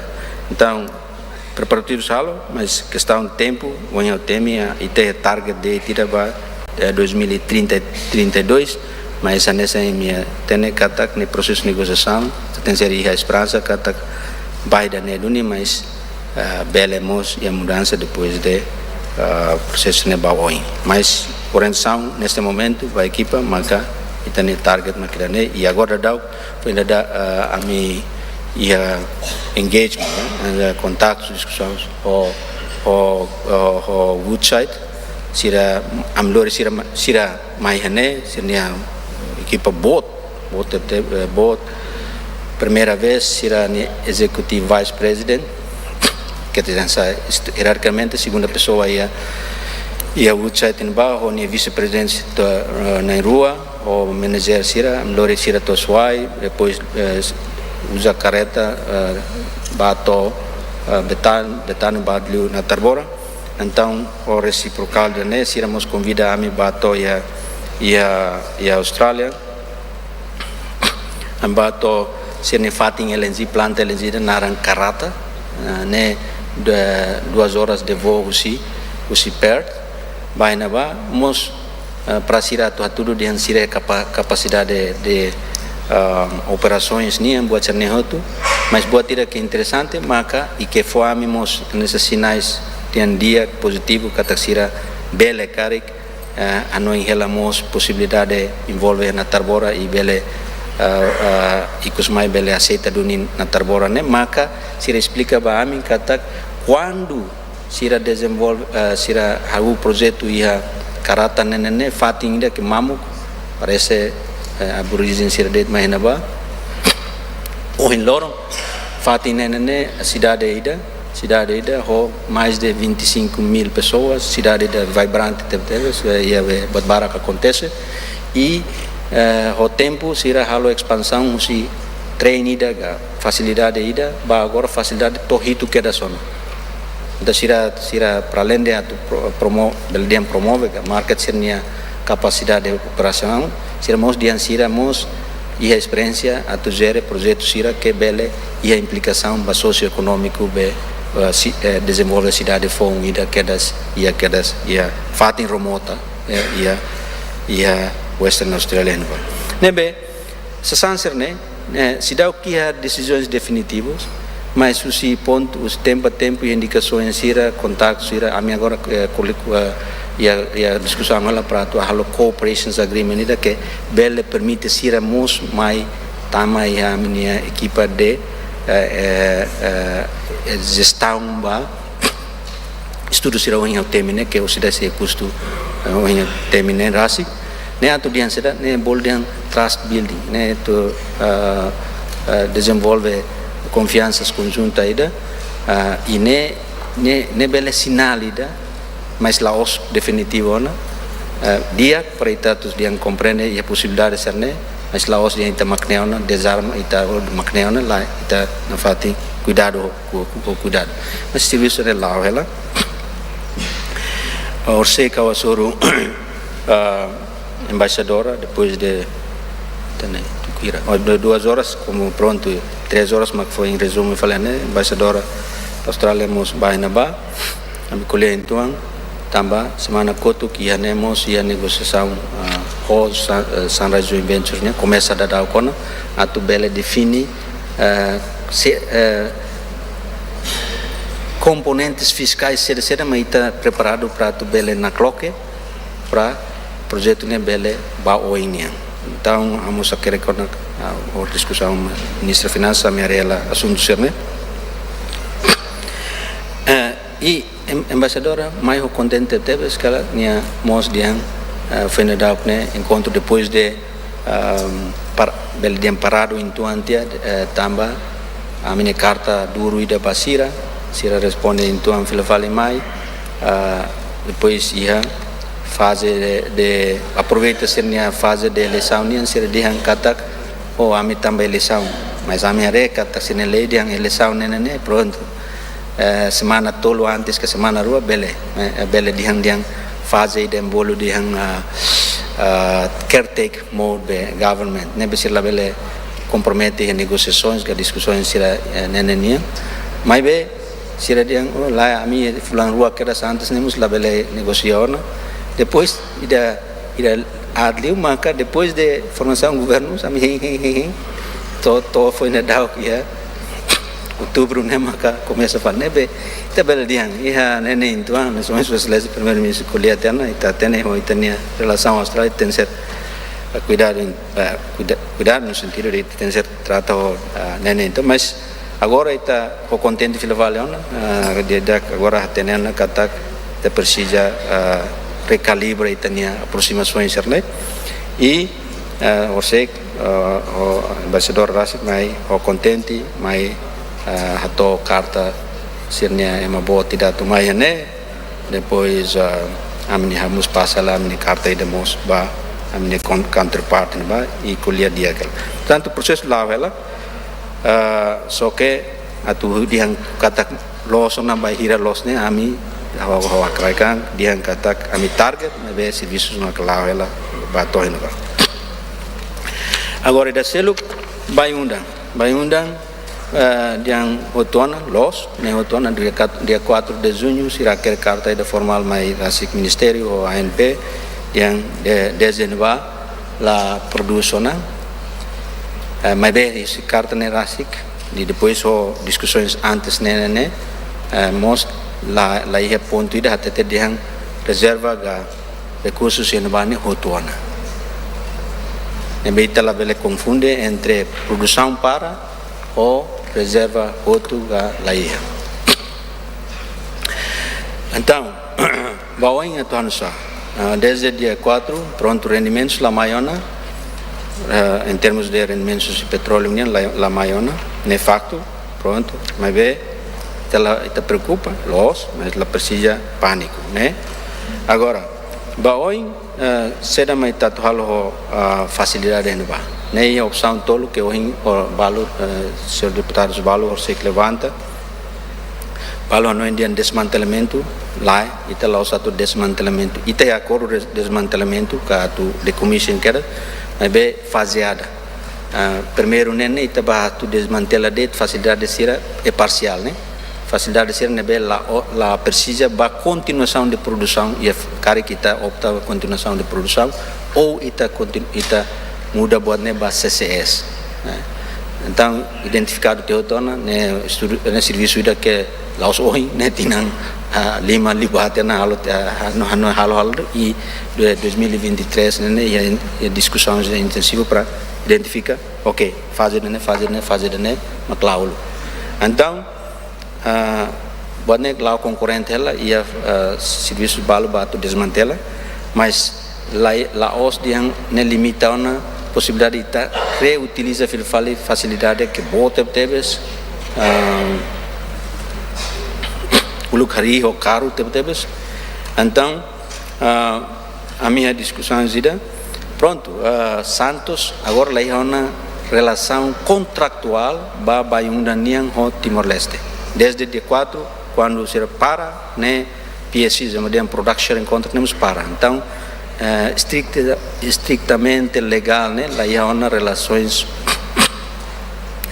Entaun, preparativus halo, mas kestaun tempu, ohin ha'u temi, ah, ita iha target de'it ida ba, eh, dois mil e trinta, trinta e dois, mas hanesan imi hatene katak ne'e prosesu negosiasaun, ita tenke iha esperansa katak ba ida-ne'e duni, mas, ah, bele mós iha mudansa depois de, ah, prosesu ne'e ba oin. Mas orientasaun neste momentu ba ekipa maka ita-nia target mak ida-ne'e, i agora daudaun foin dadauk, ah, ami iha engagement, eh, iha kontaktus, diskusaun ho, ho, ho, ho Woodside, sira, ami lori sira ma-, sira mai iha ne'e, sira-nia ekipa boot, boot, eh, boot. Primeira vez, sira-nia executive vice president, quer dizer, sa-, est-, hierarquicamente, segunda pessoa iha, iha Woodside ne'ebá, ho nia vice-prezidente to'o, eh, na'in-rua, ho manager sira, ami lori sira to'o Suai, depois, eh, uza karreta, eh, ba to'o, eh, Betan-, Betani ba liu Natarbora. Entaun, ho resiprokál ida-ne'e, sira mós konvida ami ba to'o iha, iha, iha Austrália. Ami ba to'o sira-nia fatin L N G, planta L N G ida naran Karratha, eh, ne'e du-, duas horas de voo husi, husi Perth. Ba iha ne'ebá, mós, eh, para sira atu hatudu dehan sira kapa-, kapasidade de, ah, operasoens nian, buat sira-ne'e hotu. Mas buat ida ke interesante, maka i ke fó ami mós hanesan sinais dehan di'ak, pozitivu, katak sira bele karik, eh, hanoin hela mós posibilidade envolve Natarbora i bele, eh, eh, ikus mai bele aseita duni Natarbora ne'e, maka sira esplika ba ami katak kuandu sira dezenvolve, eh, sira hahú projetu iha Karratha ne'e, ne'e, ne'e, fatin ida ke mamuk, parese, eh, aboríjene sira de'it mai iha ne'ebá. Ohin loron, fatin ne'e, ne'e, ne'e, sidade ida, sidade ida ho mais de vinte e cinco mil pessoas, sidade ida vibrante tebetebes, eh, iha be buat barak akontese. I, eh, ho tempu sira halo espansaun husi trem ida ka fasilidade ida, ba agora fasilidade to'o hitu kedas ona. Entaun sira, sira para além de atu pro-, promo-, bele dehan promove ka market sira-nia kapasidade operasionál, sira mós dehan sira mós iha esperiénsia atu jere projetu sira ke bele iha implikasaun ba sosioekonómiku be, eh, si-, eh, dezenvolve sidade foun ida kedas, iha kedas, iha fatin remota, eh, iha, iha Western Australia ne'ebá. Ne'ebé, sasán sira-ne'e, eh, seidauk iha desizaun definitiva, mas husi pontu, husi tempu a tempu, indikasaun sira, kontaktu sira, ami agora, eh, kuli-, eh, iha, iha diskusaun hela para atu halo cooperation agreement ida ke bele permite sira mós mai tama iha ami-nia ekipa de, eh, eh, eh, jestaun ba estudu sira ohin ha'u temi ne'e, ke husi dasi kustu, eh, ohin ha'u temi ne'e rasik. Ne'e atu dehan saida, ne'e bolu dehan trust building, ne'e atu, eh, eh, dezenvolve konfiansa konjunta ida, eh, i ne'e, ne'e, ne'e bele sinál ida, mas la'ós definitivu ona, eh, di'ak para ita atu dehan komprende iha posibilidade sira-ne'e, mas la'ós dehan ita mak ne'e ona, dezarma, ita mak ne'e ona, lae, ita nafatin kuidadu ho, ho, ho kuidadu. Mas servisu ne'e la'o hela. Orsida ha'u hasoru, ah, embaixadora, depois de, tene, tuku hira, oh, du-, duas horas, komu prontu, três horas, mak foin rezume fali ne'e, embaixadora Austrália mós ba iha ne'ebá, ami ko'alia uitoan, tanba semana kotuk iha ne'e mós iha negosiasaun, ah, ho Sa-, eh, Sunrise Joint Venture ne'e, komesa daudaun ona, atu bele define, eh, se, eh, komponentes fiskais saida-saida mak ita preparadu para atu bele nakloke, para projetu ne'e bele ba oin nian. Entaun, ami sei hakerek ona, ah, ho diskusaun ministra finansa, ami haree hela asuntu sira-ne'e. Eh, i em-, embaixadora mai ho kontente tebes katak nia mós dehan, eh, foin daudauk ne'e enkontru depois de, ehm, par-, bele dehan paradu uitoan tiha, eh, tanba ami-nia karta duru ida ba sira, sira responde uitoan fila fali mai, ah, depois iha faze de, de aproveita sira-nia faze de eleisaun nian, sira dehan katak, oh, ami tanba eleisaun. Mas ami haree katak sira-nia lei dehan eleisaun ne'e ne'e ne'e, prontu. Eh, semana tolu antes ka semana rua bele, eh, bele dehan, dehan faze ida bolu dehan, ah, ah, caretaker mode be government. Ne'ebé sira labele kompromete iha negosiasoens ka diskusoens sira, eh, ne'e ne'e nian. Maibé sira dehan, oh, lae, ami fulan rua kedas antes ne'e mós labele negosia ona. Depois ida, ida adliu maka depois de formasaun governu, ami hein, hein, hein, hein. To'o, to'o foin daudauk iha outubru ne'e maka komesa fali ne'ebé. Ita bele dehan, iha ne'e ne'e uitoan, ne'e somente Sua Exelénsia Primeiru-Ministru ko'alia tiha ona, ita hatene ho ita-nia relasaun Austrália, tenke ser, eh, kuidadu, eh, kuida-, kuidadu no sentidu de tenke ser trata ho, ah, ne'e ne'e uitoan, mas agora ita ho kontente fila fali ona, ah, di'ak, di'ak agora hatene ona katak ita presiza, ah, rekalibra ita-nia aproximasoens sira-ne'e. I, ah, horiseik, ah, ho embaixadór rasik mai ho kontente, mai, ah, hato'o karta sira-nia ema boot ida atu mai iha ne'e. Depois, ah, ami-nia ha'u mós pasa hela ami-nia karta ida mós ba ami-nia con-, counterpart ne'ebá, i ko'alia di'ak hela. Portantu, prosesu la'o hela, ah, só ke atu dehan katak loos ona bainhira loos ne'e, ami, ha'u, ha'u hakarak dehan katak ami target, maibé servisu mak la'o hela ba to'o iha ne'ebá. Agora ida seluk, Bayu-Undan. Bayu-Undan, eh, dehan hotu ona, loos, ne'e hotu ona, dia kat-, dia quatro de junho, sira hakerek karta ida formál mai rasik ministériu ho A N P, dehan de-, dezde ne'ebá la prodús ona, eh, maibé husi karta ne'e rasik, i depois ho diskusoens antes ne'e, ne'e, ne'e, eh, mós la, la iha pontu ida hatete dehan rezerva ka rekursu sira-ne'ebá ne'e hotu ona. Ne'ebé ita labele konfunde entre produsaun para ho rezerva hotu ka la iha. Entaun, ba oin atu hanusá, ah, dezde dia quatro, prontu, rendimentus la mai ona, ah, em termos de rendimentus de petróleu nian la, la mai ona, ne'e faktu, prontu, maibé ita la, ita preokupa, loos, mas la presiza pániku, ne'e? Agora, ba oin, eh, saida mak ita atu halo ho, ah, fasilidade ne'ebá. Ne'e iha opsaun tolu ke ohin, oh, balu, eh, señór deputadu balu horiseik levanta. Balu hanoin dehan desmantelamentu, lae, ita la'ós atu desmantelamentu. Ita iha akordu des-, desmantelamentu, ka atu decommission kedas, maibé fazeada. Ah, primeiru ne'e, ne'e ita bá atu desmantela de'it fasilidade sira, eh, parsiál, ne'e. Fasilidade sira ne'ebé la o-, la presiza ba kontinuasaun de produsaun, i f-, karik ita opta ba kontinuasaun de produsaun, ou ita kontin-, ita muda buat ne'e ba C C S, ne'e. Entaun, identifikadu tiha hotu ona, ne'e estudu, ne'e servisu ida ke la'ós ohin, ne'e tinan, ah, lima liubá tiha ona halo, ah, hanu, hanu, halo, halo, i de dois mil e vinte e três ne'e, ne'e iha, iha diskusoens intensivu para identifika, ok, faze ne'e, faze ne'e, faze ne'e, mak la'o uluk. Entaun, ah, buat ne'e la'o konkorrente hela, iha, ah, servisu balu bá atu desmantela, mas la, la'ós dehan ne'e limita ona posibilidade ita reutiliza fila fali fasilidade ke boot tebetebes, ah, uluk harii ho karu tebetebes. Entaun, ah, ami iha diskusaun ida. Prontu, ah, Santos agora la iha ona relasaun kontraktuál ba Bayu-Undan nian ho Timor-Leste. Dezde dia quatro, kuandu sira para, ne'e P S Cs, ema dehan production sharing contract, ne'e mós para. Entaun, eh, estrikta-, estritamente legál, ne'e la iha ona relasoens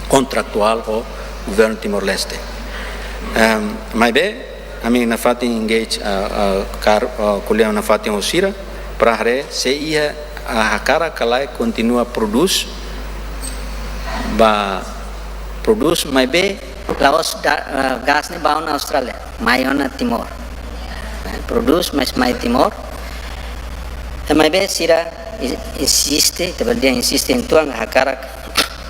kontraktuál ho governu Timor-Leste. Em, maibé, ami nafatin engage, ah, ah, kar-, ah, ko'alia nafatin ho sira, para haree se iha, ah, hakarak ka lae kontinua prodús, bá prodús, maibé la'ós da-, ah, gás ne'e bá ona Austrália, mai ona Timor. Eh, prodús, mas mai Timor. Eh, maibé sira i-, insiste, ita bele dehan insiste, entaun hakarak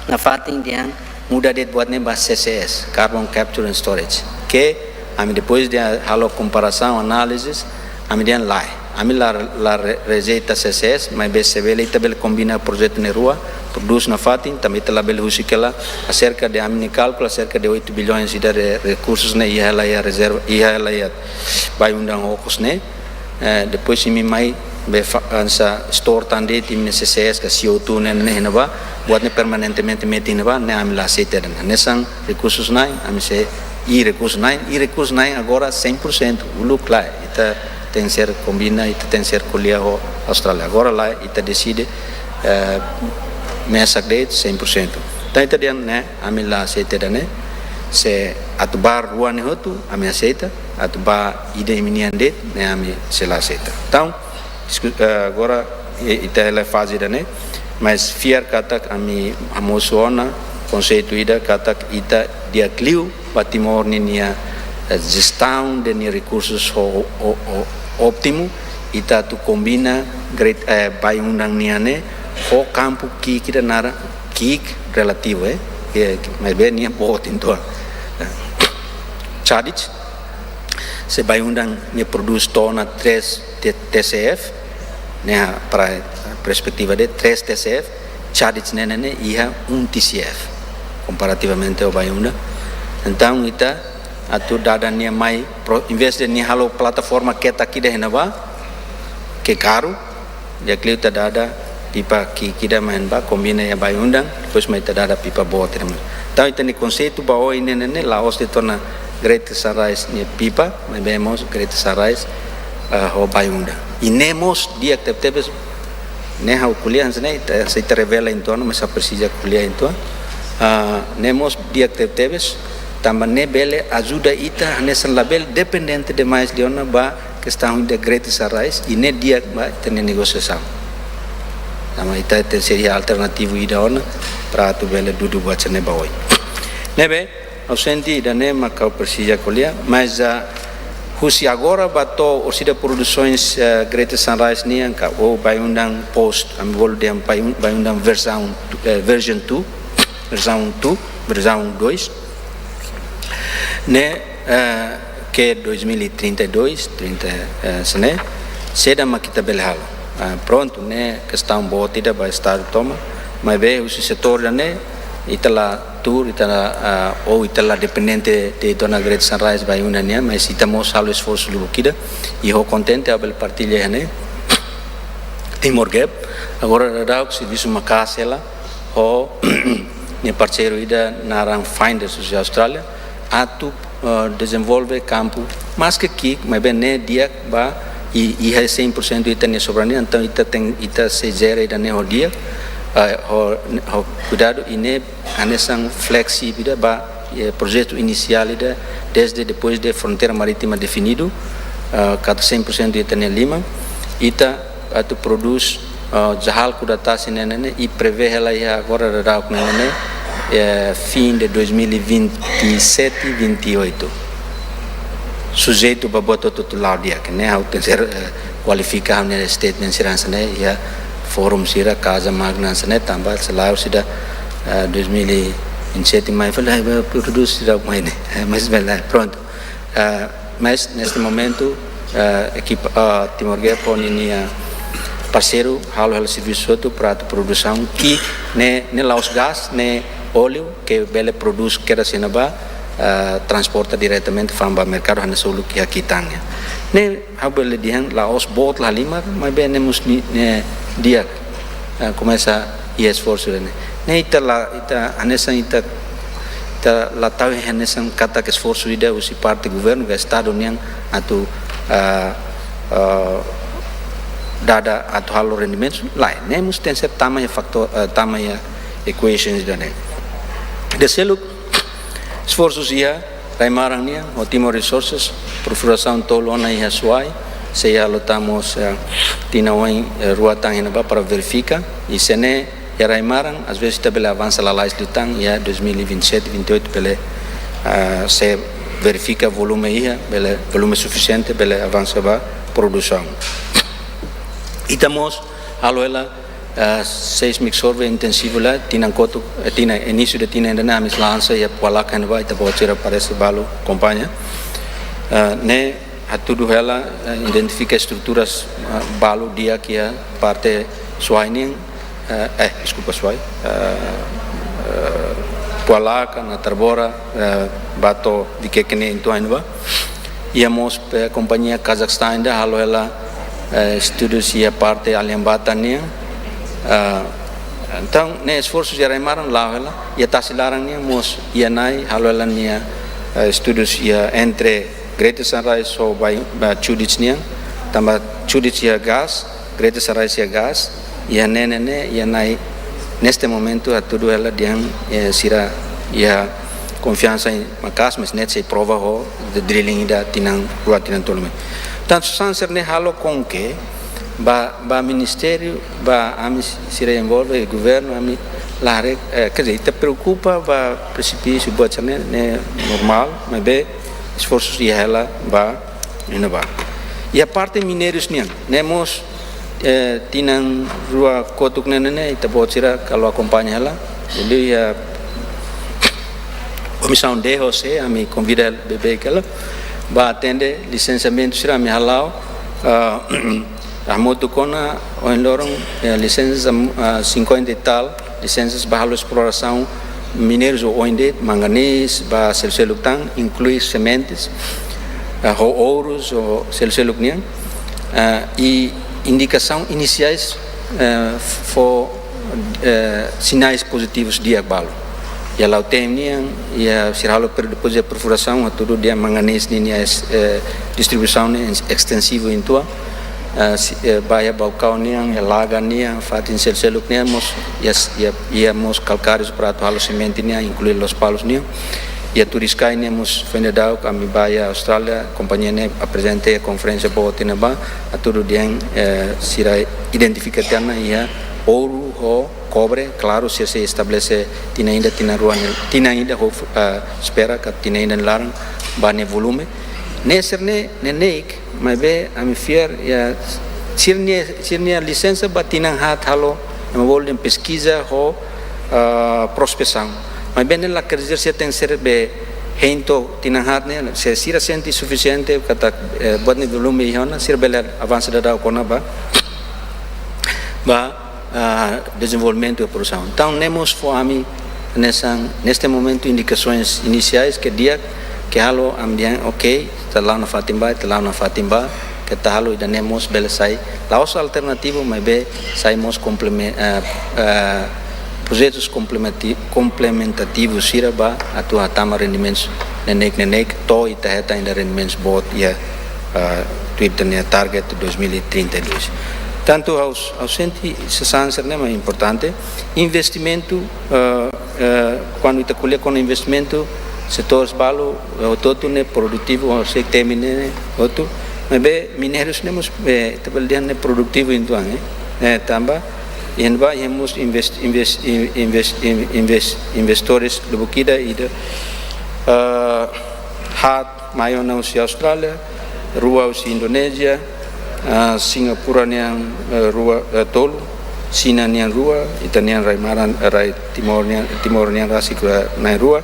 nafatin dehan muda de'it buat ne'e ba C C S, Carbon Capture and Storage. Ke ami depois de halo komparasaun, análisis, ami dehan lae. Ami la, la re-, rejeita C C S, maibé se bele ita bele kombina projetu ne'e rua, prodús nafatin, tanba ita labele husik hela, aserka de ami-nia kálkulu, aserka de oito bilhões ida de rekursus ne'e iha hela iha rezerva, iha hela iha Bayu-Undan okos ne'e. Eh, depois imi mai be fa-, hanesan store tan de'it imi-nia C C S ka C O two ne'e, ne'e iha ne'ebá, buat ne'e permanentemente metin iha ne'ebá, ne'e ami la aseita ida-ne'e. Hanesan rekursus na'in, ami sei iha rekursus na'in, iha rekursus na'in agora cem por cento, uluk lae, ita tenkesér kombina, ita tenkesér ko'alia ho Austrália. Agora lae, ita deside, eh, mesak de'it cem por cento. Entaun ita dehan ne'e, ami la aseita ida-ne'e, se atu ba rua ne'e hotu, ami aseita, atu ba ida imi-nian de'it, ne'e ami sei la aseita. Entaun, disku-, eh, agora, i-, ita hela faze ida-ne'e, mas fiar katak ami hamosu ona konseitu ida katak ita di'ak liu ba Timor ninia, eh, jestaun de nia rekursus ho, ho, ho ótimu, ita atu kombina great, eh, Bayu-Undan nian ne'e ho kampu ki'ik ida naran ki'ik relativu, eh, eh, maibé nia boot uitoan. Eh, Chadich, se Bayu-Undan nia prodús to'o ona tres T-, T C F, ne'e para perspetiva de'it, tres T C F, Chadich ne'e, ne'e, ne'e iha um T C F, komparativamente ho Bayu-Undan. Entaun, ita atu dada nia mai, pro-, em vez de nia halo plataforma ketak ida iha ne'ebá, ke karu, di'ak liu ita dada pipa ki'ik ida mai iha ne'ebá, kombina iha Bayu-Undan, depois mai ita dada pipa boot ida mai. Entaun, ita-nia konseitu ba oin ne'e, ne'e, ne'e, la'ós de'it ona Greater Sunrise nia pipa, maibé mós Greater Sunrise, eh, ho Bayu-Undan. I ne'e mós di'ak tebetebes, ne'e ha'u ko'alia hanesan ne'e, ita, se ita revela uitoan, mas ha'u presiza ko'alia uitoan. Ah, ne'e mós di'ak tebetebes, tanba ne'e bele ajuda ita, hanesan labele dependente demais liu ona ba kestaun ida Greater Sunrise, i ne'e di'ak ba ita-nia negosiasaun. Tanba ita tenkesér iha alternativu ida ona, para atu bele dudu buat sira-ne'e ba oin. Ne'ebé, ha'u sente ida-ne'e mak ha'u presiza ko'alia, mas, ah, husi agora ba to'o orsida produsoens, eh, Greater Sunrise nian ka, ou Bayu-Undan post, ami bolu dehan Bayu-, Bayu-Undan versaun, eh, version two, versaun two, versaun dois. Ne'e, eh, ke dois mil e trinta e dois, trinta, eh, hanesan ne'e, saida mak ita bele halo. Ah, prontu, ne'e kestaun boot ida ba Estadu tomak, maibé husi setór ida-ne'e, ita la tuur, ita la, ah, ou ita la dependente de'it ona Greater Sunrise Bayu-Undan nian, mas ita mós halo esforsu lubuk ida, i ha'u kontente, ha'u bele partilla iha ne'e, Timor Gap, agora daudaun servisu maka'as hela, ho nia parseiru ida naran Finders husi Austrália, atu, eh, dezenvolve kampu, maske ki'ik, maibé ne'e di'ak ba, i, iha cem por cento ita-nia soberania, entaun ita tenke, ita sei jere ida-ne'e ho di'ak, eh, ho, ho kuidadu, i ne'e hanesan flexible ida ba, eh, projetu inisiál ida, desde depois de fronteira marítima definidu, eh, katak cem por cento ita-nia liman, ita atu prodús, ah, jahal kuda tasi ne'e, ne'e, ne'e, i prevee hela iha agora daudaun ne'e, ne'e, ne'e, eh, fim de dois mil e vinte e sete, vinte e oito. Sujeitu ba buat hotu-hotu la'o di'ak, ne'e ha'u tenkesér, eh, kualifika ha'u-nia statement sira hanesan ne'e, iha fórum sira, Casa Magna hanesan ne'e, tanba se la'ós ida, eh, dois mil e vinte e sete mai fali, eh, prodús sira mai ne'e, eh, mas bem, eh, prontu. Eh, mas neste momento, eh, ekipa, ah, Timor Gap ho ninia parseiru halo hela servisu hotu para atu produsaun ki'ik ne'e, ne'e la'ós gás, ne'e óleu ke bele prodús kedas iha ne'ebá, eh, transporta diretamente fa'an ba merkadu hanesan uluk iha Kitang nian. Ne'e ha'u bele dehan la'ós boot la halimar, maibé ne'e mós ne'e, ne'e di'ak, eh, komesa iha esforsu ida-ne'e. Ne'e ita la, ita hanesan ita, ita la tau hanesan katak esforsu ida husi parte governu ka Estadu nian atu, ah, ah, dada atu halo rendimentu. Lae, ne'e mós tenkesér tama iha faktór, eh, tama iha equations ida-ne'e. Ida seluk, esforsu iha rai-maran nian, ho Timor Resources, perfurasaun tolu ona iha Suai, sei halo tan mós, eh, tinan oin, eh, rua tan iha ne'ebá para verifika, i se ne'e iha rai-maran, às vezes ita bele avansa lalais liután, iha dois mil e vinte e sete, vinte e oito bele, ah, se verifika volume iha, bele, volume sufisiente, bele avansa ba produsaun. Ita mós halo hela, eh, seismic survey intensivu lae, tinan kotuk, eh, tinan, inísiu de tinan ida-ne'e ami lansa iha Pualaka ne'ebá, ita-boot sira parese balu akompaña. Eh, ne'e hatudu hela, eh, identifika estruturas, eh, balu di'ak iha parte Suai nian, eh, eh, deskulpa, Suai, eh, eh, Pualaka, Natarbora, eh, ba to'o Vikeke nian uitoan ne'ebá. Iha mós, eh, kompañia Kazakhstan ida halo hela, eh, estudu iha parte Aliambata nian. Ah, entaun, ne'e esforsu iha rai-maran la'o hela, iha tasi laran nian mós iha Nai halo hela nia, eh, estudu iha entre Greater Sunrise ho ba, ba Cudits nian, tanba Cudits iha gás, Greater Sunrise iha gás, iha ne'e ne'e, iha Nai neste momentu hatudu hela dehan, eh, sira iha konfiansa maka'as, mas ne'e sei prova ho drilling ida tinan rua tinan tolu mai. Entaun, situasaun sira-ne'e halo com que ba, ba ministériu, ba ami sira envolve, governu, ami la haree, eh, quer dizer, ita preokupa ba presipísiu, buat sira-ne'e, ne'e normál, maibé esforsu iha hela ba iha ne'ebá. Iha parte mineirus nian, ne'e mós, eh, tinan rua kotuk ne'e ne'e, ita-boot sira kalau akompaña hela. Jadi, iha Komisaun D ho C, ami konvida beibeik hela ba atende lisensiamentu sira, ami hala'o, ah, hamutuk ona ohin loron, eh, lisensa, ah, cinquenta e tal lisensas ba halo esplorasaun mineirus ohin de'it, manganés, ba selu-seluk tan, inklui sementes, ah, ho ourus, ho selu-seluk nian, ah, i indikasaun inisiais, eh, fó, eh, sinais pozitivus di'ak balu. Iha Lautém nian, iha sira halo per-, depois de perfurasaun, hatudu dehan manganés ninia es-, eh, distribuisaun ne'e es-, estensivu uitoan. Eh, si-, eh, ba iha Baucau nian, iha Laga nian, fatin selu-seluk nian mós, iha s-, iha, iha mós kalkárius para atu halo semente nian, inklui Lospalos nian. Iha Turiscai nian mós foin daudauk ami ba iha Austrália, kompañia ne'e aprezenta iha konferénsia boot iha ne'ebá, hatudu dehan, eh, sira identifika tiha ona iha ouru ho kobre, klaru, sira sei estabelese tinan ida, tinan rua ne'e, tinan ida ho, eh, espera katak tinan ida nia laran ba nia volume. Ne'e sira-ne'e, ne'e neineik, maibé ami fiar, iha sira-nia, sira-nia lisensa ba tinan haat halo, ema bolu dehan peskiza ho, ah, prospesaun. Maibé ne'e la quer dizer sira tenke ser be hein to'o tinan haat ne'e, se sira sente sufisiente, katak, eh, buat ne'e volume iha ona, sira bele avansa daudauk ona ba, ba, ah, dezenvolvimentu i produsaun. Entaun, ne'e mós fó ami hanesan, neste momentu, indikasoens inisiais ke di'ak, ke halo ami dehan, ok, ita la'o nafatin ba, ita la'o nafatin ba, keta halo ida-ne'e mós bele sai, la'ós alternativu, maibé sai mós komplemen-, eh, eh, projetus komplementi-, komplementativus sira ba atu hatama rendimentus neineik-neineik, to'o ita hetan ida rendimentus boot iha, eh, tuir ita-nia target dois mil e trinta e dois. Entaun, ha'u, ha'u sente situasaun sira-ne'e mak importante, investimentu, eh, eh, kuandu ita ko'alia kona investimentu, setores balu, eh, hotu-hotu ne'e produtivu, ha'u sei temi ne'e hotu, maibé mineirus ne'e mós, eh, ita bele dehan ne'e produtivu uitoan, eh. Eh, tanba, iha ne'ebá, iha mós invest-, invest-, in-, invest-, in-, invest-, investidores lubuk ida, ida, eh, haat, mai ona husi Austrália, rua husi Indonézia, ah, Singapura nian, eh, rua, eh, tolu, Xina nian rua, ita-nian rai-maran, eh, rai Timor nian, Timor nian rasik, eh, na'in-rua.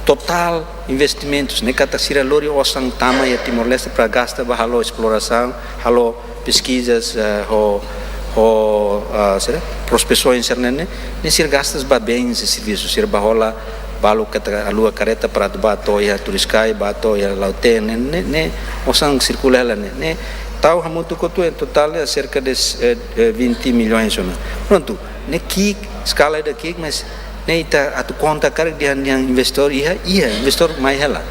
Totál investimentus ne'e katak sira lori osan tama iha Timor-Leste para gasta ba halo esplorasaun, halo peskizas, eh, ho, ho, ah, sira, prospesoens sira-ne'e, ne'e sira gasta ba bens i servisu, sira bá hola, balu katak alua kareta para atu bá to'o iha Turiscai, bá to'o iha Lautém, ne'e, ne'e, ne'e osan sirkula hela ne'e, ne'e tau hamutuk hotu en totál ne'e cerca de, eh, eh, vinte milhões ona. Prontu, ne'e ki'ik, eskala ida ki'ik, mas ne'e ita atu konta karik dehan, dehan investidór iha, iha investidór mai hela.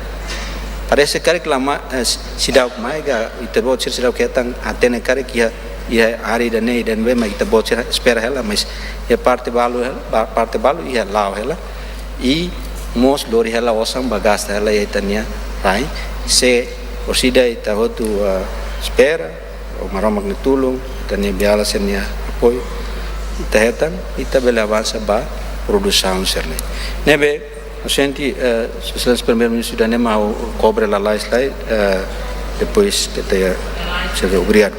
Parese karik la mai, eh, seidauk mai ka, ita-boot sira seidauk hetan, hatene karik iha, iha área ida-ne'e, ida-ne'ebé, mas ita-boot sira espera hela, mas iha parte balu hela, ba-, parte balu iha la'o hela. I mós lori hela osan ba gasta hela iha ita-nia rain. Se orsida ita hotu, ah, espera, ho Maromak nia tulun, ita-nia biala sira-nia apoiu, ita hetan, ita bele avansa ba produsaun sira-ne'e. Ne'ebé, ha'u sente, eh, Sua Exelénsia Primeiru-Ministru ida-ne'e mak ha'u kobre lalais lai, eh, depois keta iha, seja, obrigadu.